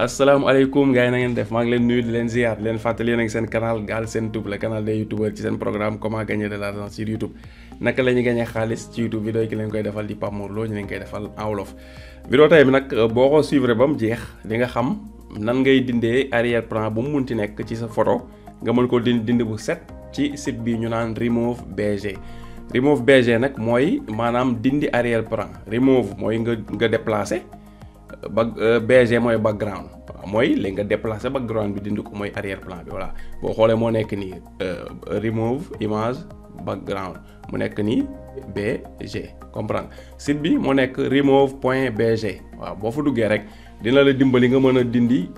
asalaamaaleykum gars yi na ngeen def maa ngi leen nuyu di leen ziar di leen fàttali yéen ak seen canal Galsen Tube le canal des youtubeurs ci seen programme comment gagner de l'argent sur YouTube naka la ñuy gagner xaalis ci YouTube vidéo yi ki leen koy defal di Pape Mor Lo ñu leen koy defal en wolof. vidéo tey bi nag boo ko suivre ba mu jeex di nga xam nan ngay dindee arrière plan bu mu munti nekk ci sa photo nga mën ko dindi bu set ci site bi ñu naan Remove BG. Remove BG nag mooy maanaam dindi arrière plan remove mooy nga déplacer. BG mooy background mooy léegi nga déplacer background bi dindi ko mooy arrière plan bi voilà boo xoolee moo nekk nii remove image background mu nekk nii BG comprendre site bi moo nekk remove.bg waaw boo fa duggee rek dina la dimbali nga mën a dindi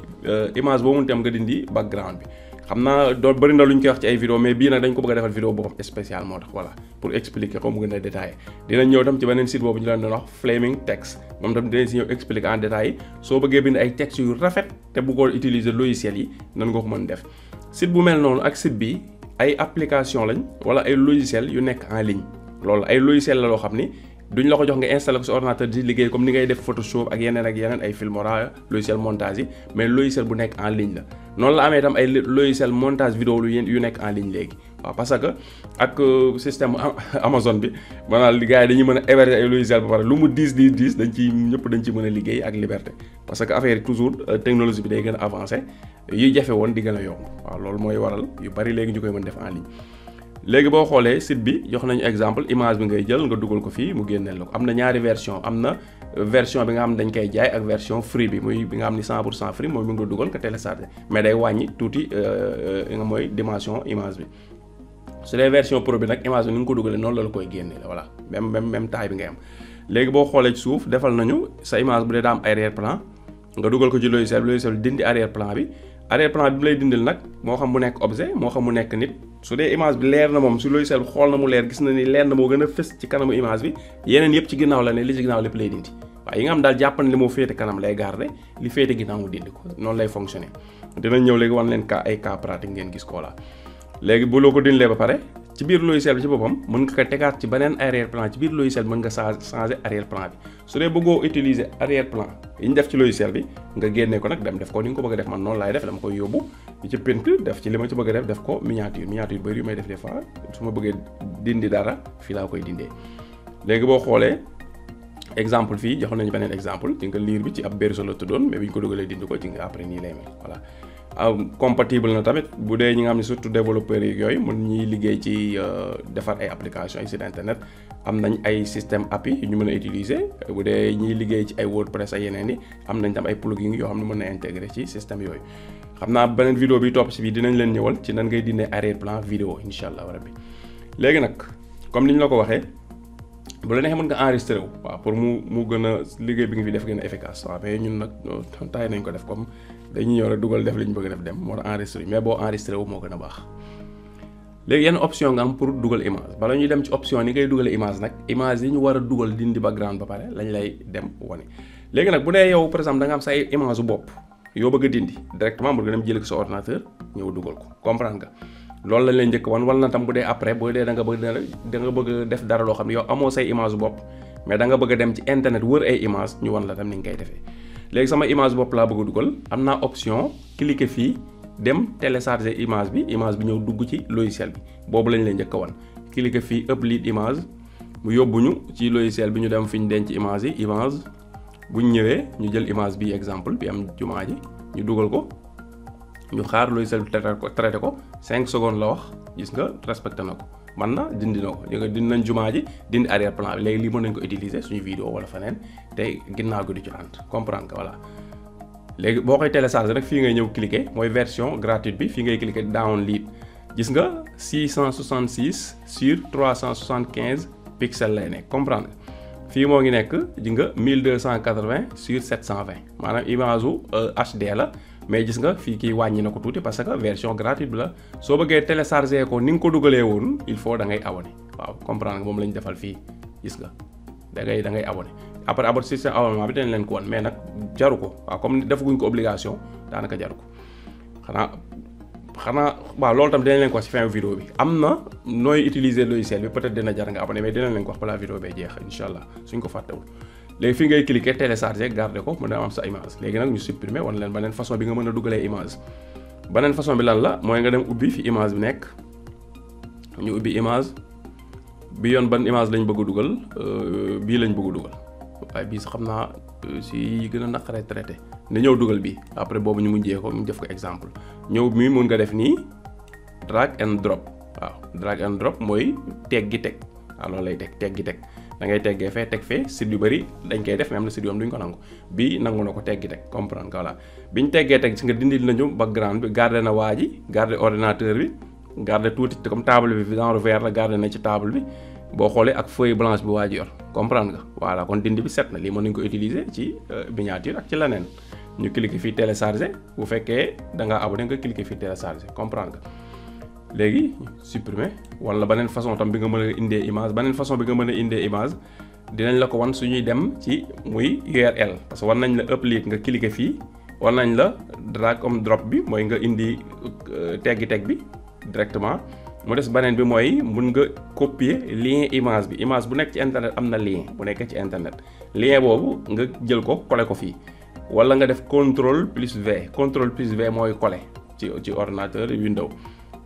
image boo mun tam nga dindi background bi xam naa doon bëri na lu ñu koy wax ci ay vidéo mais bii nag dañ ko bëgg a defal vidéo boo xam spécial moo tax voilà pour expliquer ko mu gën a détaillé dinañ ñëw tam ci beneen site boobu ñu leen doon wax Flaming Text moom tam dinañ si ñëw expliquer en détail soo bëggee bind ay textes yu rafet te bëggoo utiliser logiciel yi nan nga ko mën def site bu mel noonu ak site bi ay application lañ wala ay logiciel yu nekk en ligne loolu ay logiciel la loo xam ni duñ la ko jox nga installé ko sa ordinateur di liggéey comme ni ngay def Photoshop ak yeneen ay Filmora logiciel montage yi mais logiciel bu nekk en ligne la noonu la amee itam ay logiciel montage vidéo yu nekk en ligne léegi waaw parce que ak système Amazon bi maanaam gars yi dañuy mën a héberger ay logiciel ba pare lu mu diis dañ ci mën a liggéey ak liberté parce que affaire yi toujours technologie bi day gën a avancé yi jafe woon di gën a yomb waaw loolu mooy waral yu bari léegi ñu koy mën def en ligne léegi boo xoolee site bi jox nañu exemple image bi ngay jël nga dugal ko fii mu génneel la ko am na ñaari version am na version bi nga xam ne dañ koy jaay ak version free bi muy bi nga xam ni 100% free mooy bi nga dugal nga télécharger mais day wàññi tuuti nga mooy dimension image bi su dee version pro bi nag image bi ni nga ko dugalee noonu la koy génneel voilà même taille bi ngay am léegi boo xoolee ci suuf defal nañu sa image bu dee daa am arrière plan nga dugal ko ci logiciel dindi arrière plan bi arrière plan bi mu lay dindil nag moo xam mu nekk objet moo xam mu nekk nit su dee image bi leer na moom su logiciel bi xool na mu leer gis na ni leer na moo gën a fës ci kanamu image bi yeneen yëpp ci ginnaaw la ne li ci ginnaaw lépp lay dindi waaye yi nga xam daal jàpp na li moo féete kanam lay garder li féete ginnaaw mu dindi ko noonu lay fonctionner dinañ ñëw léegi wan leen ay cas pratique ngeen gis ko la léegi bu loo ko dindilee ba pare ci biir logiciel bi ci boppam mën nga ko tegaat ci beneen arrière plan ci biir logiciel bi mën nga changer arrière plan bi su dee bëggoo utiliser arrière plan yi ñu def ci logiciel bi nga génnee ko nag dem def ko ni nga ko bëgg a def man noonu laay def dama koy yóbbu ci pint def ci li ma ci bëgg a def ko miniature bëri yu may def des fois su ma bëggee dindi dara fii laa koy dindee léegi boo xoolee exemple fii joxoon nañu beneen exemple ci nga liir bi ci ab berceau la tuddoon mais bi ñu ko dugalee dindi ko ci nga après nii lay mel voilà compatible na tamit bu dee ñi nga xam ne surtout développeurs yi yooyu mën ñuy liggéey ci defar ay applications yi site internet am nañ ay système API yu ñu mën a utiliser bu dee ñiy liggéey ci ay WordPress ak yeneen yi am nañ tam ay plugins yoo xam ne mën na intégrer ci système yooyu xam naa beneen vidéo bi topp si bi dinañ leen ñëwal ci nan ngay dindee arrière plan vidéo incha allah rabbi léegi nag comme ni ñu la ko waxee bu la neexee mën nga enregistré wu waaw pour mu gën a liggéey bi nga fi def gën a efficace waaw mais ñun nag taay nañ ko def comme dañuy ñëw rek dugal def li ñu bëgg a def dem moo tax enregistré mais boo enregistré wu moo gën a baax léegi yenn option nga am pour dugal image bala ñuy dem ci option ni ngay dugale image nag image yi ñu war a dugal dindi background ba pare lañ lay dem wane léegi nag bu dee yow par exemple da nga am say image su bopp yoo bëgg a dindi directement mën nga dem jël ko sa ordinateur ñëw dugal ko comprendre nga loolu lañ lay njëkk wan wala na tam bu dee après boo dee da nga bëgg def dara loo xam ne yow amoo say image bopp mais da nga bëgg a dem ci internet wër ay image ñu wan la tam ni nga koy defee léegi sama image bopp laa bëgg a dugal am naa option cliquer fii dem télécharger image bi ñëw dugg ci logiciel bi boobu lañ lay njëkk a wan cliquer fii upload image mu yóbbuñu ci logiciel bi ñu dem fi ñu denc image yi image bu ñu ñëwee ñu jël image bi exemple bi am jumaa ji ñu dugal ko ñu xaar logiciel bi traité ko 5 secondes la wax gis nga respecté na ko man na dindi na ko dindi nañ jumaa ji dindi arrière plan bi léegi lii mën nañ ko utiliser suñu vidéo wala feneen te ginnaaw gi du ci ànd comprendre nga voilà léegi boo koy télécharger rek fii ngay ñëw cliquer mooy version gratuite bi fii ngay cliquer download gis nga 666 sur 375 pixels lay nekk comprendre fii moo ngi nekk ji nga 1280 sur 720 maanaam image u HD la mais gis nga fii kii wàññi na ko tuuti parce que version gratuite bi la soo bëggee télécharger ko ni nga ko dugalee woon il faut da ngay abonné waaw comprendre nga moom la ñu defal fii gis nga da ngay abonné après abonné système abonnement bi dañ leen ko wan mais nag jaru ko waaw comme defaguñ ko obligation daanaka jaru ko xanaa waaw loolu tam dinañ leen ko wax ci fin vidéo bi am na nooy utiliser logiciel bi peut-être dina jar nga abonné mais dinañ leen ko wax balaa vidéo bee jeex incha allah suñ ko fàttewul léegi fi ngay cliquer télécharger garder ko mën a am sa image. léegi nag ñu supprimer wan leen beneen façon bi nga mën a dugalee image. beneen façon bi lan la mooy nga dem ubbi fi image bi nekk ñu ubbi image bi yoon ban image lañ bëgg a dugal bii lañ bëgg a dugal waaye bii sax xam naa si gën a naqaree traité ne ñëw dugal bii après boobu ñu mujjee ko ñu def ko exemple ñëw mi mun nga def nii drag and drop waaw drag and drop mooy teggi teg waaw loolu lay teg teggi teg da ngay teggee fee teg fee site yu bëri dañ koy def mais am na site yu am duñ ko nangu bii nangu na ko teggi teg comprendre voilà biñ teggee teg si nga dindil nañu background bi garder na waa ji garder ordinateur bi garder tuuti comme table bi genre vert la garder na ci table bi boo xoolee ak feuille blanche bi waa ji yor comprendre nga voilà kon dindi bi set na lii mën nañu ko utiliser ci miniature ak ci leneen ñu cliquer fii télécharger bu fekkee da ngaa abonné nga cliquer fii télécharger comprendre nga léegi supprimer wala beneen façon tam bi nga mën a indee image beneen façon bi nga mën a indee image dinañ la ko wan suñuy dem ci muy URL parce que war nañ la upload nga cliquer fii war nañ la drag and drop bi mooy nga indi teggi teg bi directement mu des beneen bi mooy mun nga copier lien image bi image bu nekk ci internet am na lien bu nekkee ci internet lien boobu nga jël ko coller ko fii wala nga def CTRL+V CTRL+V mooy coller ci ordinateur Windows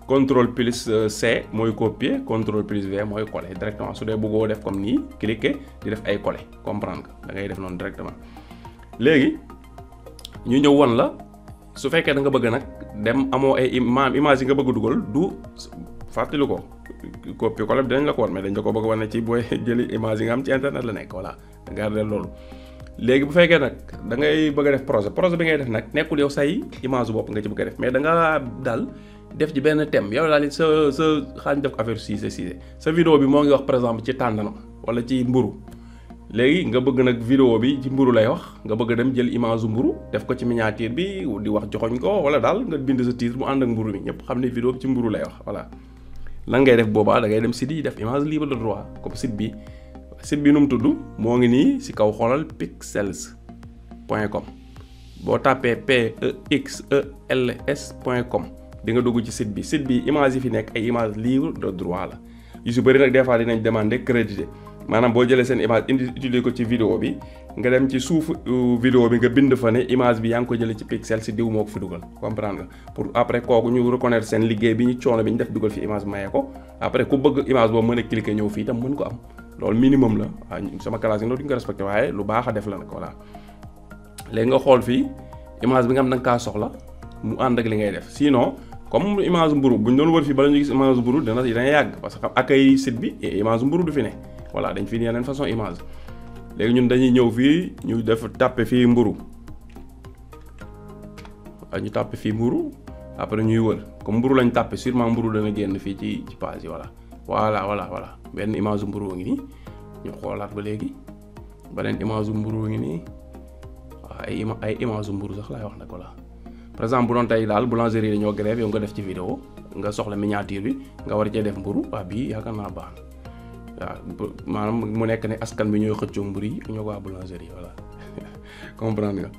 CTRL+C mooy copier CTRL+V mooy coller directement su dee bëggoo def comme nii cliquer di def ay coller comprendre nga da ngay def noonu directement léegi ñu ñëw won la su fekkee da nga bëgg nag dem amoo ay image yi nga bëgg dugal du fàttali ko copier coller dinañ la ko wan mais dañ la ko bëgg wane ci booy jëli image yi nga am ci internet la nekk voilà garder loolu léegi bu fekkee nag da ngay bëgg a def projet bi ngay def nag nekkul yow say image bopp nga ci bëgg a def mais da nga daal def ci benn thème yow daal sa xaañ def ko affaire siise sa vidéo bi moo ngi wax par exemple ci tàndana wala ci mburu léegi nga bëgg nag vidéo bi ci mburu lay wax nga bëgg dem jël image mburu def ko ci miniature bi di wax joxoñ ko wala daal nga bind sa titre mu ànd ak mburu mi ñëpp xam ne vidéo bi ci mburu lay wax voilà lan ngay def boobaa da ngay dem site yi def image libre de droit comme site bi nu mu tudd moo ngi nii si kaw xoolal pexels.com boo tàppee pexels.com di nga dugg ci site bi image yi fi nekk ay image libre de droit la yu si bëri nag des fois dinañ demander crédité maanaam boo jëlee seen image utiliser ko ci vidéo bi nga dem ci suuf vidéo bi nga bind fa ne image bi yaa ngi ko jëlee ci pixel si diw moo ko fi dugal comprendre nga pour après kooku ñu reconnaître seen liggéey bi ñu coono bi ñu def dugal fi image maye ko après ku bëgg image boobu mën a cliquer ñëw fii tam mën ko am loolu minimum la waaw sama classe yi nag duñ ko respecté waaye lu baax a def la nag voilà léegi nga xool fii image bi nga xam da nga kaa soxla mu ànd ak li ngay def sinon comme image mburu buñ doon wër fii bala ñu gis image mburu dana yàgg parce que ak ay site bi image mburu du fi ne voilà dañ fi yeneen façon image léegi ñun dañuy ñëw fii ñu def tàppe fii mburu waaw ñu tàppe fii mburu après ñuy wër comme mburu lañ tàppe sûrement mburu dana génn fii ci page yi voilà benn image mburu ngi nii ñu xoolaat ba léegi beneen image mburu ngi nii waaw ay image mburu sax laay wax nag voilà par exemple bu doon tey daal boulangerie dañoo grève yow nga def ci vidéo nga soxla miniature bi nga war cee def mburu waa bii yaakaar naa baax waaw maanaam mu nekk ne askan bi ñooy xëccoo mburu yi ñoo ko waa boulangerie voilà comprendre nga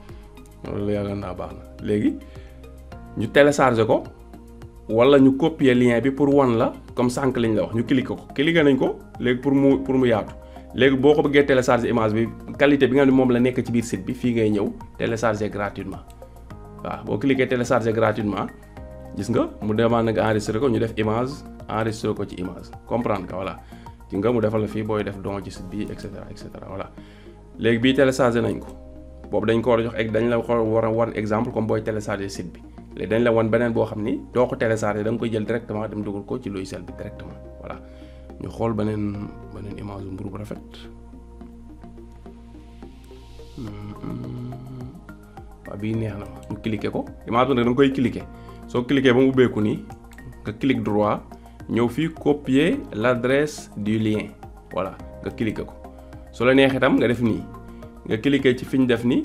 loolu yaakaar naa baax na léegi ñu télécharger ko wala ñu copier lien bi pour wan la comme sànq lañ la wax ñu cliquer nañ ko léegi pour mu yaatu léegi boo ko bëggee télécharger image bi qualité bi nga xam ne moom la nekk ci biir site bi fii ngay ñëw télécharger gratuitement waaw boo cliquer télécharger gratuitement gis nga mu demande nga enregistrer ko ñu def image enregistrer ko ci image comprendre nga voilà ci nga mu defal la fii booy def don ci site bi et cetera voilà léegi bii télécharger nañ ko boobu dañ ko war a jox dañ la war a wan exemple comme booy télécharger site bi léegi dañ la wan beneen boo xam ni doo ko télécharger da nga koy jël directement dem dugal ko ci logiciel bi directement voilà ñu xool beneen image mburu bu rafet waaw bii neex na ma ñu cliquer ko image bi nag da nga koy cliquer soo cliquer ba mu ubbeeku nii nga clic droit ñëw fii copier l'adresse du lien voilà nga cliquer ko su la neexee itam nga def nii nga cliquer ci fi ñu def nii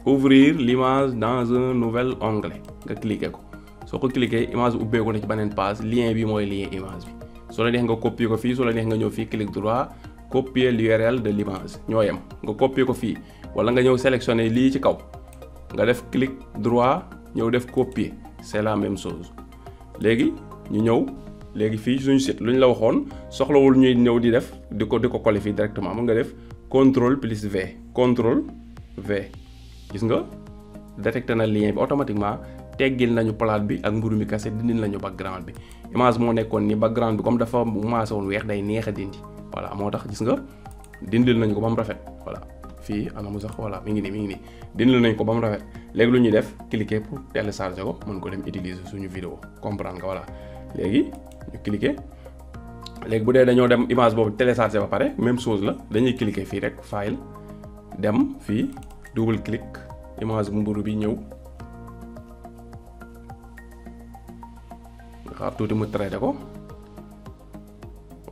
ouvrir l'image dans un nouvel onglet nga cliquer ko soo ko cliquer image bi ubbeeku na ci beneen page lien bi mooy lien image bi su la neex nga copier ko fii su la neex nga ñëw fii clic droit copier l'URL de l'image ñoo yem nga copier ko fii wala nga ñëw sélectionner lii ci kaw nga def clic droit ñëw def copier c'est la même chose léegi ñu ñëw léegi fii suñu site lu ñu la waxoon soxlawul ñuy ñëw di ko coller fii directement mën nga def CTRL+V contrôle V gis nga détecté na lien bi automatiquement teggil nañu plate bi ak mburu mi kase dindil nañu background bi image moo nekkoon ni background bi comme dafa maase woon weex day neex a dindi voilà moo tax gis nga dindil nañu ko ba mu rafet voilà fii ana mu sax voilà mi ngi nii dindil nañ ko ba mu rafet léegi lu ñuy def cliquer pour télécharger ko mën ko dem utiliser suñu vidéo comprendre nga voilà léegi ñu cliquer léegi bu dee dañoo dem image boobu télécharger ba pare même chose la dañuy cliquer fii rek file dem fii double clic image bu mburu bi ñëw nga xaar tuuti mu traité ko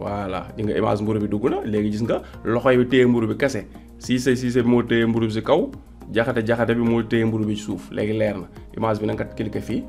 voilà di nga image mburu bi dugg na léegi gis nga loxo yi téye mburu bi kese Cissé bi moo téye mburu bi si kaw jaxate bi moo téye mburu bi ci suuf léegi leer na image bi na nga cliquer fii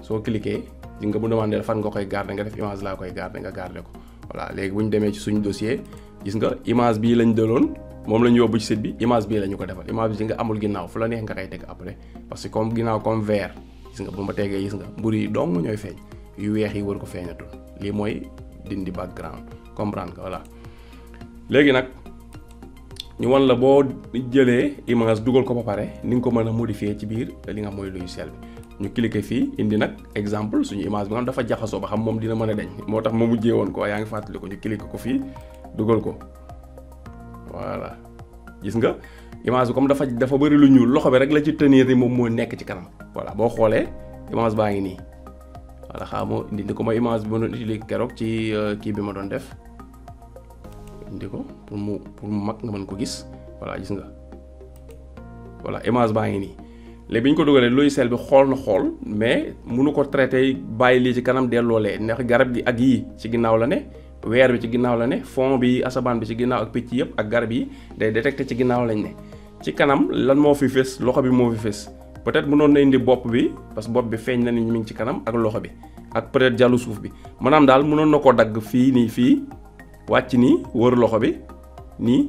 soo cliquer di nga bu demandé la fan nga koy garder nga def image laa koy garder nga garder ko voilà léegi bu ñu demee ci suñu dossier gis nga image bii lañ daloon moom la ñu yóbbu ci site bi image bii la ñu ko defal image bi nga amul ginnaaw fu la neex nga koy teg après parce que comme ginnaaw comme vert gis nga bu ma tegee gis nga mburu yi dong ñooy feeñ yu weex yi war ko feeñatul lii mooy dindi background comprendre nga voilà léegi nag ñu wan la boo jëlee image dugal ko ba pare ni nga ko mën a modifier ci biir li nga mooy logiciel bi ñu cliquer fii indi nag exemple suñu image bi nga xam dafa jaxasoo ba xam moom dina mën a deñ moo tax ma mujjee woon ko yaa ngi fàttali ko ñu cliquer ko fii dugal ko voilà gis nga image bi comme dafa bëri lu ñuul loxo bi rek la ci tenir ni moom moo nekk ci kanam voilà boo xoolee image baa ngi nii voilà xaamoo indi ko ma image bi ma doon utiliser keroog ci kii bi ma doon def indi ko pour mu mag nga mën ko gis voilà gis nga voilà image baa ngi nii léegi bi ñu ko dugalee logiciel bi xool na xool mais mënu ko traité bàyyi lii ci kanam delloolee ndax garab gi ak yii ci ginnaaw la ne weer bi ci ginnaaw la ne fond bi asamaan bi ci ginnaaw ak picc yëpp ak garab yi day détecté ci ginnaaw lañ ne ci kanam lan moo fi fës loxo bi moo fi fës peut-être mënoon na indi bopp bi parce que bopp bi feeñ na ni mi ngi ci kanam ak loxo bi ak peut-être jàllu suuf bi maanaam daal mënoon na ko dagg fii wàcc nii wër loxo bi nii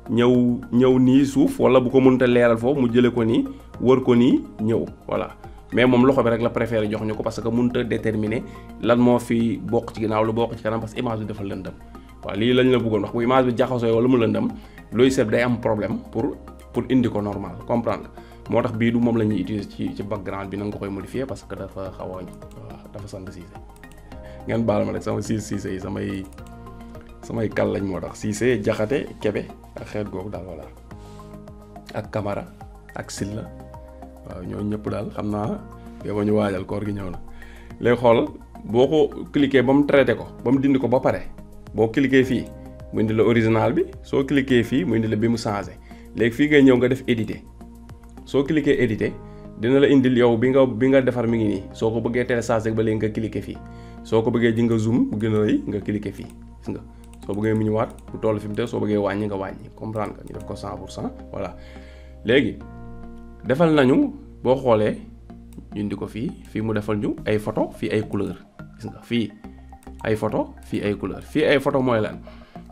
ñëw nii suuf wala bu ko mënta leeral foofu mu jële ko nii wër ko nii ñëw voilà mais moom loxo bi rek la préféré jox ñu ko parce que mënta déterminer lan moo fi bokk ci ginnaaw lu bokk ci kanam parce que image bi dafa lëndëm waaw lii lañ la bëggoon wax bu image bi jaxasoo wala mu lëndëm logiciel day am problème pour indi ko normal comprendre moo tax bii du moom la ñuy utiliser ci background bi na nga koy modifier parce que dafa xaw a waaw dafa sant Cissé ngeen baal ma rek sama Cissé yi samay kal lañ moo tax Cissé Jaxate Kebe ak xeet googu daal voilà ak Camara ak Silla waaw ñooñu ñëpp daal xam naa yow ñu waajal koor gi ñëw na léegi xool boo ko cliquer ba mu traité ko ba mu dindi ko ba pare boo cliquer fii mu indi la original bi soo cliquer fii mu indi la bi mu changé léegi fii ngay ñëw nga def éditer soo cliquer éditer dina la indil yow bi nga defar mi ngi nii soo ko bëggee télécharger ba léegi nga cliquer fii soo ko bëggee ji nga zoom bu gën a rëy nga cliquer fii gis nga soo bëggee mu ñëwaat bu toll fi mu te soo bëggee wàññi nga wàññi comprendre nga ñu def ko 100% voilà léegi defal nañu boo xoolee ñu indi ko fii mu defal ñu ay photo fii ay couleur gis nga fii ay photo fii ay couleur fii ay photo mooy lan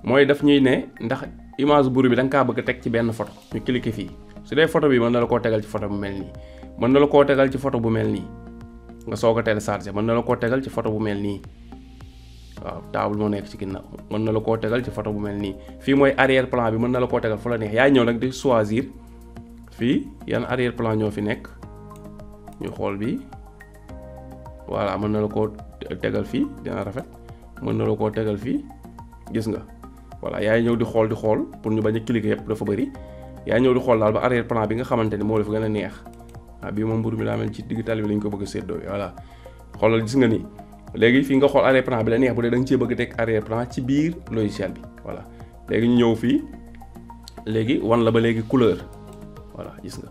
mooy daf ñuy ne ndax image buru bi da nga kaa bëgg a teg ci benn photo ñu cliquer fii su dee photo bi mën na la koo tegal ci photo bu mel nii mën na la koo tegal ci photo bu mel nii nga soog a télécharger mën na la koo tegal ci photo bu mel nii waaw table moo nekk ci ginnaaw mën na la koo tegal ci photo bu mel nii fii mooy arrière plan bi mën na la koo tegal fu la neex yaay ñëw nag di choisir fii yan arrière plan ñoo fi nekk ñu xool bi voilà mën na la koo tegal fii dina rafet mën na la koo tegal fii gis nga voilà yaay ñëw di xool pour ñu bañ a cliquer yëpp dafa bëri yaay ñëw di xool daal ba arrière plan bi nga xamante ni moo la fi gën a neex waaw bii moom mburu mi daa mel ci digital bi lañ ko bëgg a séddoo voilà xoolal gis nga ni léegi fii nga xool arrière plan bi la neex bu dee da nga cee bëgg teg arrière plan ci biir logiciel bi voilà léegi ñu ñëw fii léegi wan la ba léegi couleur voilà gis nga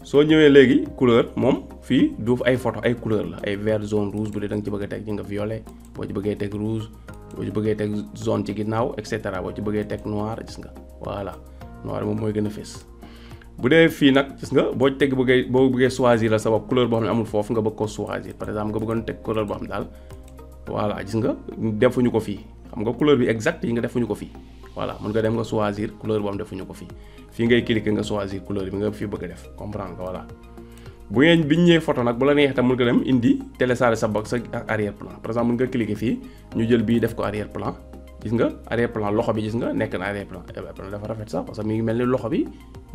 soo ñëwee léegi couleur moom fii du ay photo ay couleur la ay vert jaune rouge bu dee da nga ci bëgg a teg ci nga violet boo ci bëggee teg rouge boo ci bëggee teg jaune ci ginnaaw et cetera boo ci bëggee teg noir gis nga voilà noir moom mooy gën a fees bu dee fii nag gis nga boo ci teg boo bëggee choisir la sa bopp couleur boo xam ne amul foofu nga bëgg ko choisir par exemple nga bëggoon teg couleur boo xam ne daal voilà gis nga defuñu ko fii xam nga couleur bi exact yi nga defuñu ko fii voilà mën nga dem nga choisir couleur boo xam defuñu ko fii ngay cliquer nga choisir couleur bi nga fii bëgg a def comprendre nga voilà bu ngeen biñ ñëwee photo nag bu la neexee tam mën nga dem indi télécharger sa box sa arrière plan par exemple mën nga cliquer fii ñu jël bii def ko arrière plan gis nga arrière plan loxo bi gis nga nekk na arrière plan dafa rafet sax parce que mi ngi mel ni loxo bi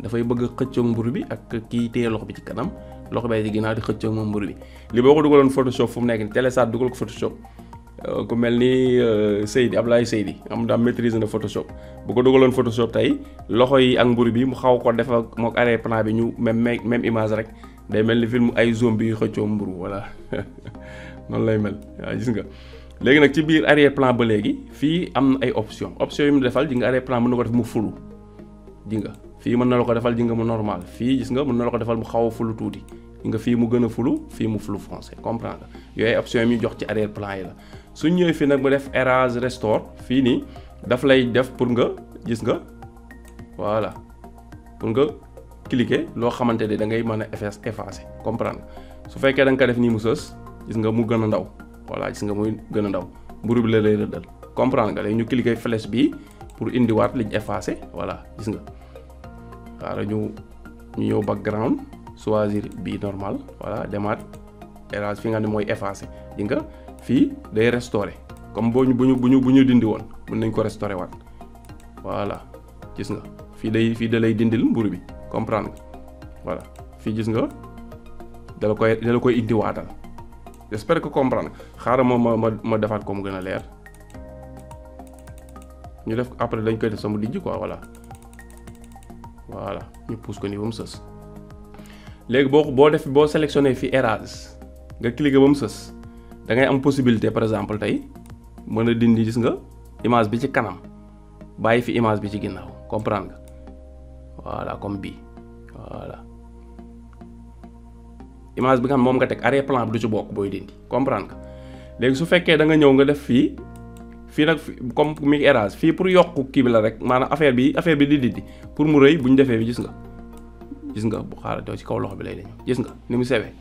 dafay bëgg a xëccoog mburu bi ak kii téye loxo bi ci kanam loxo bee ci ginnaaw di xëccoog moom mburu bi li boo ko dugaloon Photoshop fu mu nekk ni télécharge dugal ko Photoshop ku mel ni Seydi Ablaye Seydi am daa maîtrise na Photoshop bu ko dugaloon Photoshop tey loxo yi ak mburu bi mu xaw ko def ak mook arrière plan bi ñu même image rek day mel ni film ay zombie yu xëccoo mburu voilà noonu lay mel waaw gis nga léegi nag ci biir arrière plan ba léegi fii am na ay option yu mu defal ji nga arrière plan mën na ko def mu fulu ji nga fii mën na la ko defal ji nga mu normal fii gis nga mën na la ko defal mu xaw a fulu tuuti ji nga fii mu gën a fulu fii mu fulu foncé comprendre yooyu ay option yi mu jox ci arrière plan yi la su ñëwee fii nag mu def erase restore fii nii daf lay def pour nga gis nga voilà pour nga cliquer loo xamante ne da ngay mën a effacer comprendre su fekkee da nga ko def nii mu sës gis nga mu gën a ndaw voilà gis nga muy gën a ndaw mburu bi la lay rëddal comprendre nga léegi ñu cliquer flèche bi pour indiwaat liñ effacé voilà gis nga xaaral ñu ñëw background choisir bii normal voilà demaat erase fi nga ne mooy effacé gis nga fii day restaurer comme bu ñu dindi woon mën nañ ko restaurer waat voilà gis nga fii da lay dindil mburu bi comprendre nga voilà fii gis nga da la koy indiwaatal j'espère que comprendre xaaral ma defaat ko mu gën a leer ñu def après dañ koy def sama dijj quoi voilà ñu pousse ko nii ba mu sës léegi boo sélectionné fi erase nga cliquer ba mu sës da ngay am possibilité par exemple tey mën a dindi gis nga image bi ci kanam bàyyi fi image bi ci ginnaaw comprendre nga voilà comme bii voilà image bi nga xam moom nga teg arrière plan bi du ci bokk booy dindi comprendre nga léegi su fekkee da nga ñëw nga def fii nag comme mi ngi erase fii pour yokk kii bi la rek maanaam affaire bi di dindi pour mu rëy bu ñu defee bi gis nga bu xaaral doo ci kaw loxo bi lay dañu gis nga ni mu sewee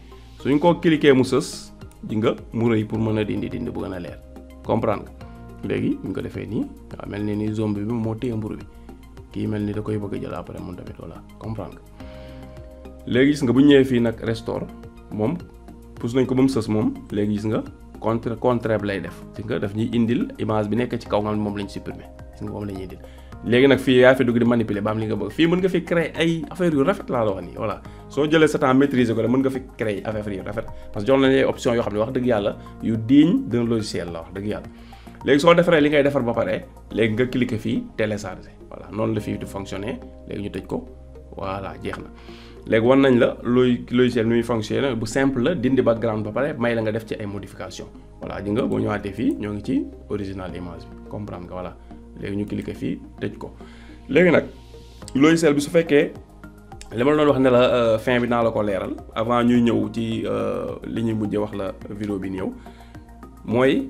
suñ ko cliquer mu sës ji nga mu rëy pour mën a dindi bu gën a leer comprendre nga léegi ñu ko defee nii waaw mel ni ni zombie bi moo téye mburu bi kii mel ni da koy bëgg a jël après mun tamit voilà comprendre nga léegi gis nga bu ñëwee fii nag restore moom pousse nañ ko ba mu sës moom léegi gis nga contraire bi lay def gis nga daf ñuy indil image bi nekk ci kaw nga moom lañ supprimer gis nga moom la ñuy indil léegi nag fii yaa fi dugg di manipuler ba am li nga bëgg fii mën nga fi créer ay affaire yu rafet laa la wax nii voilà soo jëlee sa temps maîtriser ko rek mën nga fi créer affaire yu rafet parce que jox nañ ay options yoo xam ne wax dëgg yàlla yu digne d'un logiciel la wax dëgg yàlla léegi soo defaree li ngay defar ba pare léegi nga cliquer fii télécharger voilà noonu la fii di fonctionner léegi ñu tëj ko voilà jeex na léegi wan nañ la logiciel nu muy fonctionner bu simple la dindi background ba pare may la nga def ci ay modification voilà ji nga boo ñëwaatee fii ñoo ngi ci original image bi comprendre nga voilà léegi ñu cliquer fii tëj ko léegi nag logiciel bi su fekkee li ma la doon wax ne la fin bi naa la ko leeral avant ñuy ñëw ci li ñuy mujjee wax la vidéo bi ñëw mooy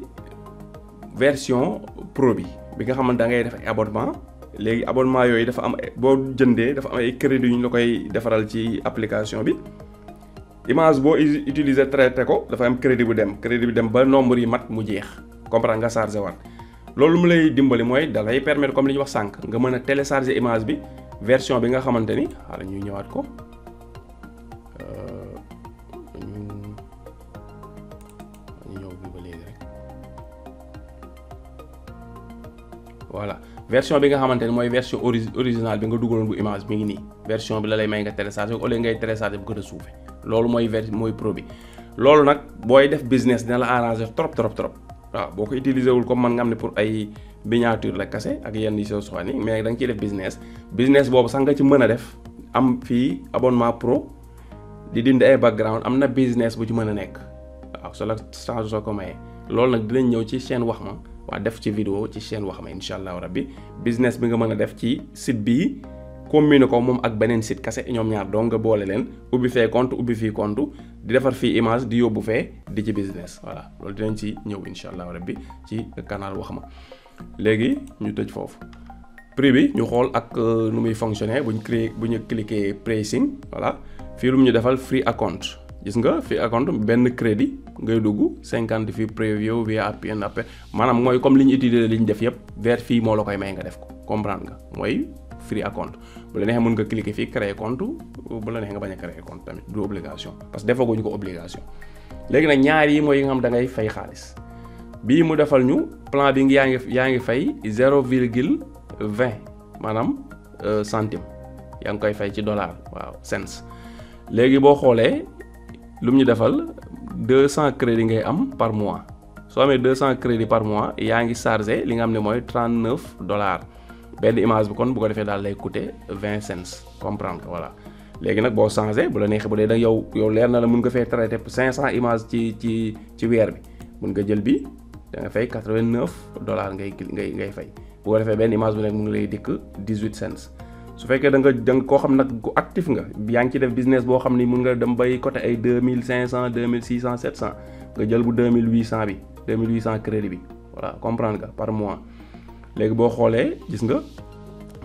version pro bi nga xamante da ngay def ay abonnement léegi abonnement yooyu dafa am boo jëndee dafa am ay crédit yu ñu la koy defaral ci application bi image boo utiliser traité ko dafa am crédit bi dem ba nombre yi mat mu jeex comprendre nga chargé waat loolu mu lay dimbali mooy da lay permettre comme li ñu wax sànq nga mën a télécharger image bi version bi nga xamante ni xaaral ñuy ñëwaat ko ñu ñëw bi ba léegi rek voilà version bi nga xamante ni mooy version originale bi nga dugaloon bu image mi ngi nii version bi la lay may nga télécharger au lieu ngay télécharger bu gën a suufe loolu mooy pro bi loolu nag booy def business dina la arranger trop waaw boo ko utiliser wul comme man nga am ne pour ay miniature la kase ak yenn yi soo soxla ni mais da nga ciy def business boobu sax nga ci mën a def am fii abonnement pro di dindi ay background am na business bu ci mën a nekk waaw soo la change soo ko mayee loolu nag dinañ ñëw ci chaîne wax ma waa def ci vidéo ci chaîne wax ma incha allahu rabbi business bi nga mën a def ci site bii combiner ko moom ak beneen site kase ñoom ñaar donc nga boole leen ubbi fee compte ubbi fii compte di defar fii image di yóbbu fee di ci business voilà loolu dinañ ci ñëw incha allahu rabbi ci canal wax ma léegi ñu tëj foofu prix bi ñu xool ak nu muy fonctionner bu ñu cliquer pricing voilà fii lu mu ñu defal free account gis nga free account benn crédit ngay dugg 50 fii preview via APN appel maanaam mooy comme li ñu utiliser li ñu def yëpp vers fii moo la koy may nga def ko comprendre nga mooy free account bu la neexee mën nga cliquer fii créer compte bu la neexee nga bañ a créer compte tamit du obligation parce que defaguñu ko obligation léegi nag ñaar yi mooy yi nga xam da ngay fay xaalis bii mu defal ñu plan bi yaa ngi fay 0,20 maanaam centime yaa ngi koy fay ci dollar waaw cents. léegi boo xoolee lu mu ñu defal 200 crédits ngay am par mois soo amee 200 crédits par mois yaa ngi chargé li nga xam ne mooy $39 benn image bi kon bu ko defee daal lay coûter 20 cents comprendre voilà. léegi nag boo changé bu la neexee bu dee da yow leer na la mun nga fee traité 500 images ci weer bi mun nga jël bi da nga fay $89 ngay fay bu ko defee benn image bu nekk mu ngi lay dikk 18 cents. su fekkee da nga koo xam nag ku actif nga yaa ngi ci def business boo xam ni mun nga dem bay côté ay 2500 2600 700 nga jël bu 2800 bi 2800 crédit bi voilà comprendre nga par mois. léegi boo xoolee gis nga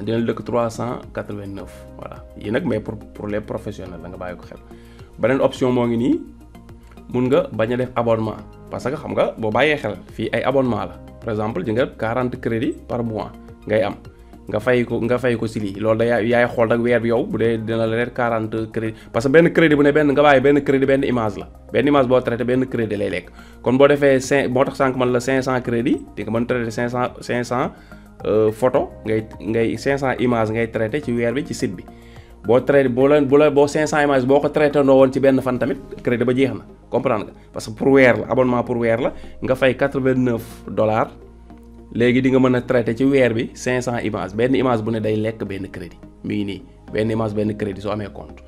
dina dëkk 389 voilà yi nag mais pour les professionnels da nga bàyyi ko xel. beneen option moo ngi nii mun nga bañ a def abonnement parce que xam nga boo bàyyee xel fii ay abonnement la par exemple ji nga 40 crédits par mois ngay am nga fay ko si lii loolu da yaay xool rek weer bi yow bu dee dina la leer 40 crédits parce que benn crédit bu ne benn nga bàyyi benn crédit benn image la benn image boo traité benn crédit lay lekk kon boo defee moo tax sànq man la 500 crédits di nga mën traité 500 photo ngay 500 images ngay traité ci weer bi ci site bi boo traité boo 500 images boo ko traité ndoo woon ci benn fan tamit crédit ba jeex na comprendre nga parce que pour weer la abonnement pour weer la nga fay $89 léegi di nga mën a traité ci weer bi 500 images benn image bu ne day lekk benn crédit mi ngi nii benn image benn crédit soo amee compte.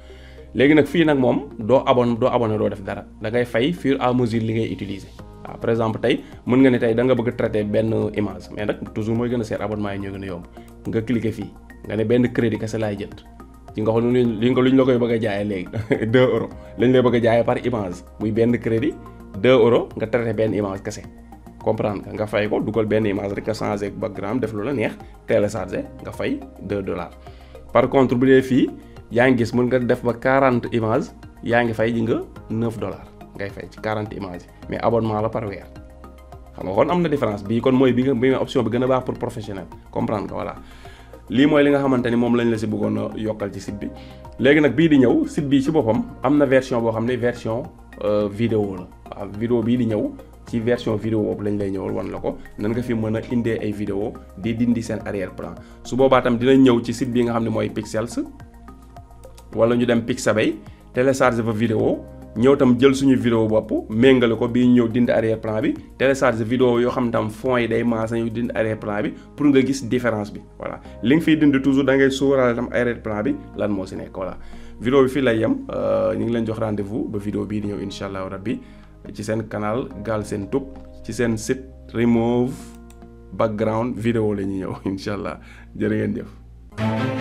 léegi nag fii nag moom doo abonné doo def dara da ngay fay fur et à mesure li ngay utiliser waaw par exemple tey mën nga ne tey da nga bëgg traité benn image mais nag toujours mooy gën a seer abonnement yi ñoo gën a yomb nga cliquer fii nga ne benn crédit kese laay jënd ci nga xool luñ la koy bëgg a jaayee léegi €2 lañ lay bëgg a jaayee par image muy benn crédit €2 nga traité benn image kese comprendre nga fay ko dugal benn image rek nga changé background def lu la neex téléchargé nga fay $2. par contre bu dee fii yaa ngi gis mën nga def ba 40 images yaa ngi fay ji nga $9 ngay fay ci 40 images mais abonnement la par weer xam nga kon am na différence bii kon mooy bi option bi gën a baax pour professionnel comprendre nga voilà. lii mooy li nga xamante ni moom lañ la si bëggoon a yokkal ci site bi léegi nag bii di ñëw site bi ci boppam am na version boo xam ne version vidéo la waaw vidéo bii di ñëw ci version vidéo boobu lañ lay ñëwal wan la ko nan nga fi mën a indee ay vidéo di dindi seen arrière plan su boobaa tam dinañ ñëw ci site bi nga xam ne mooy Pixels wala ñu dem Pixabay télécharger fa vidéo ñëw tam jël suñu vidéo bopp méngale ko bii ñëw dindi arrière plan bi télécharger vidéo yoo xam tam fond yi day maasa ñu dindi arrière plan bi pour nga gis différence bi voilà li nga fiy dindi toujours da ngay sóoraale tam arrière plan bi lan moo si nekk voilà. vidéo bi fii lay yem ñu ngi leen jox rendez-vous ba vidéo bii di ñëw incha allah rabbi ci seen canal Galsen Tube ci seen site remove background vidéo la ñuy ñëw incha allah jërë ngeen jëf.